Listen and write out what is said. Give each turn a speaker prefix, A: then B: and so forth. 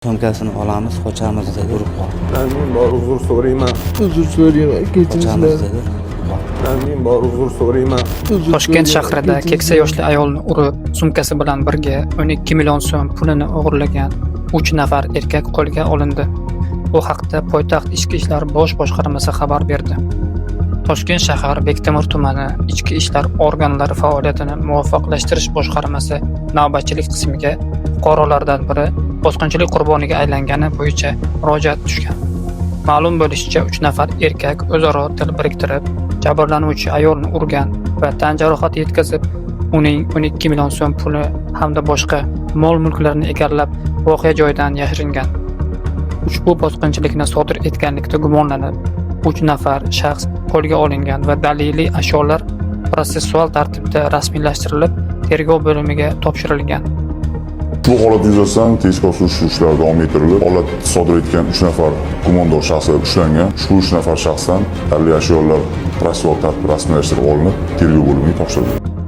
A: Sumkasini olamiz, qochamiz dedi, urib qoldi.
B: Men bor uzr so'rayman.
C: Uzr so'rayman,
A: Qochamiz
C: kechirsizlar.
A: dedi, urib qoldi.
B: Men bor uzr so'rayman.
C: Uzr
D: Toshkent
C: so'rayman,
D: shahrida keksa
C: kechirsizlar.
D: yoshli ayolni urib, sumkasi bilan birga 12 million so'm pulini o'g'irlagan 3 nafar erkak qo'lga olindi. Bu haqda poytaxt Ichki ishlar bosh boshqarmasi xabar berdi. Toshkent shahar Bektemir tumani Ichki ishlar organlari faoliyatini muvofiqlashtirish boshqarmasi navbatchilik qismiga fuqarolardan biri bosqinchilik qurboniga aylangani bo'yicha murojaat tushgan. Ma'lum bo'lishicha, 3 nafar erkak o'zaro til biriktirib, jabrlanuvchi ayolni urgan va tan jarohati yetkazib, uning 12 million so'm puli hamda boshqa mol-mulklarni egallab, voqea joyidan yashiringan. Ushbu bosqinchilikni sodir etganlikda gumonlanib, 3 nafar shaxs qo'lga olingan va daliliy ashyolar protsessual tartibda rasmiylashtirilib, tergov bo'limiga topshirilgan.
E: Ushbu holat yuzasidan tezkor surishtiruv ishlari davom ettirilib, holat sodir etgan 3 nafar gumondor shaxslar ushlangan. Ushbu 3 nafar shaxsdan daliliy ashyolar protsessual tartibda rasmiylashtirib olinib, tergov bo'limiga topshirilgan.